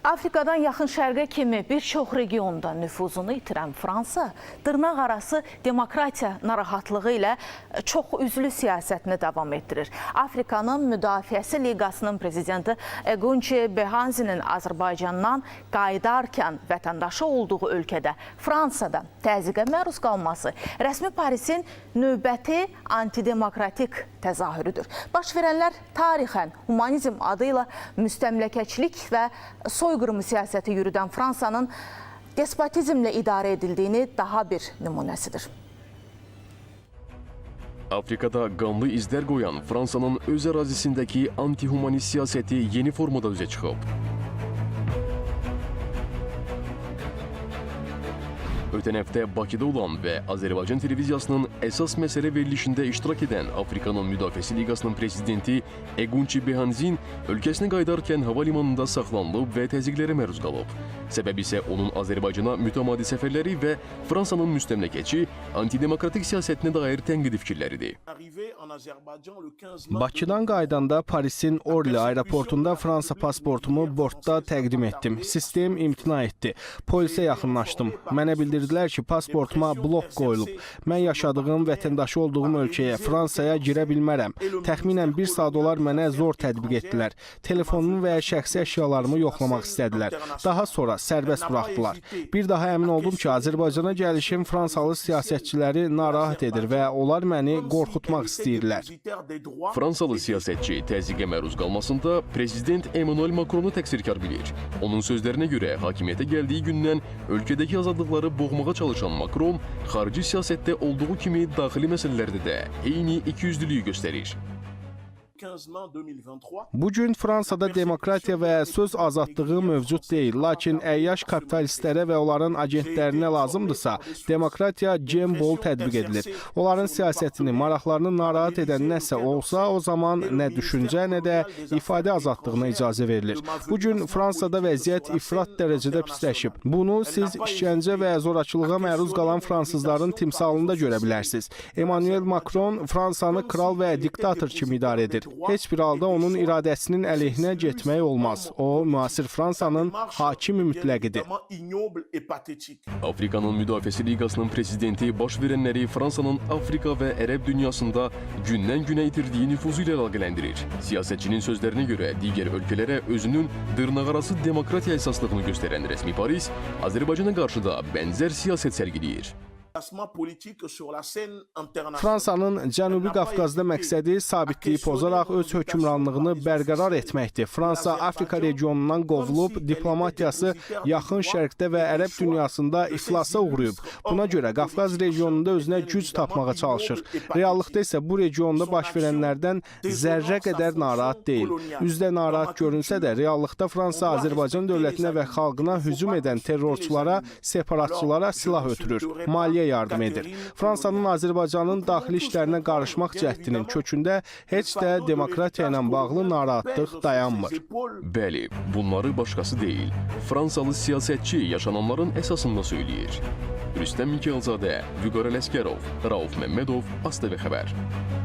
Afrikadan Yaxın Şərqə kimi bir çox regionda nüfuzunu itirən Fransa dırnaq arası demokratiya narahatlığı ilə çox üzlü siyasətini davam etdirir. Afrikanın Müdafiəsi Liqasının prezidenti Egunçi Behanzinin Azərbaycandan qayıdarkən vətəndaşı olduğu ölkədə Fransada təzyiqə məruz qalması rəsmi Parisin növbəti antidemokratik təzahürüdür. Baş verənlər tarixən humanizm adı ilə müstəmləkəçilik və soyqırımı siyasəti yürüdən Fransanın despotizmlə idarə edildiyini daha bir nümunəsidir. Afrikada qanlı izlər qoyan Fransanın öz ərazisindəki antihumanist siyasəti yeni formada üzə çıxıb. Ötən həftə Bakıda olan və Azərbaycan televiziyasının əsas məsələ verilişində iştirak edən Afrikanın Müdafiəsi Liqasının prezidenti Egunçi Behanzin ölkəsinə qayıdarkən hava limanında saxlanılıb və təzyiqlərə məruz qalıb. Səbəb isə onun Azərbaycana mütəmadi səfərləri və Fransanın müstəmləkəçi antidemokratik siyasətinə dair tənqidi fikirləridir. Bakıdan qayıdanda Parisin Orly aeroportunda Fransa pasportumu bortda təqdim etdim. Sistem imtina etdi. Polisə yaxınlaşdım. Mənə bildirdilər ki, pasportuma blok qoyulub. Mən yaşadığım, vətəndaşı olduğum ölkəyə, Fransaya girə bilmərəm. Təxminən bir saat onlar mənə zor tətbiq etdilər. Telefonumu və şəxsi əşyalarımı yoxlamaq istədilər. Daha sonra sərbəst buraxdılar. Bir daha əmin oldum ki, Azərbaycana gəlişim Fransalı siyasətçiləri narahat edir və onlar məni qorxutmaq istəyirlər. Fransalı siyasətçi təzyiqə məruz qalmasında prezident Emmanuel Makronu təqsirkar bilir. Onun sözlərinə görə hakimiyyətə gəldiyi gündən ölkədəki azadlıqları boğmağa çalışan Makron xarici siyasətdə olduğu kimi daxili məsələlərdə də eyni ikiyüzlülüyü göstərir. Bu gün Fransada demokratiya və söz azadlığı mövcud deyil, lakin əyyaş kapitalistlərə və onların agentlərinə lazımdırsa, demokratiya gembol tətbiq edilir. Onların siyasətini, maraqlarını narahat edən nəsə olsa, o zaman nə düşüncə, nə də ifadə azadlığına icazə verilir. Bu gün Fransada vəziyyət ifrat dərəcədə pisləşib. Bunu siz işgəncə və zorakılığa məruz qalan fransızların timsalında görə bilərsiniz. Emmanuel Macron Fransanı kral və diktator kimi idarə edir. Heç bir halda onun iradəsinin əleyhinə getmək olmaz. O, müasir Fransanın hakimi mütləqidir. Afrikanın Müdafiəsi Liqasının prezidenti baş verənləri Fransanın Afrika və Ərəb dünyasında gündən günə itirdiyi nüfuzu ilə əlaqələndirir. Siyasətçinin sözlərinə görə digər ölkələrə özünün dırnaqarası demokratiya əsaslığını göstərən rəsmi Paris Azərbaycana qarşı da bənzər siyasət sərgiləyir. Fransanın Cənubi Qafqazda məqsədi sabitliyi pozaraq öz hökmranlığını bərqərar etməkdir. Fransa Afrika regionundan qovulub, diplomatiyası Yaxın Şərqdə və Ərəb dünyasında iflasa uğrayıb. Buna görə Qafqaz regionunda özünə güc tapmağa çalışır. Reallıqda isə bu regionda baş verənlərdən zərrə qədər narahat deyil. Üzdə narahat görünsə də, reallıqda Fransa Azərbaycan dövlətinə və xalqına hücum edən terrorçulara, separatçılara silah ötürür, maliyyə yardım edir. Fransanın Azərbaycanın daxili işlərinə qarışmaq cəhdinin kökündə heç də demokratiya ilə bağlı narahatlıq dayanmır. Bəli, bunları başqası deyil, Fransalı siyasətçi yaşananların əsasında söyləyir. Rüstəm Mikayılzadə, Vüqar Ələsgərov, Rauf Məmmədov, ASTV xəbər.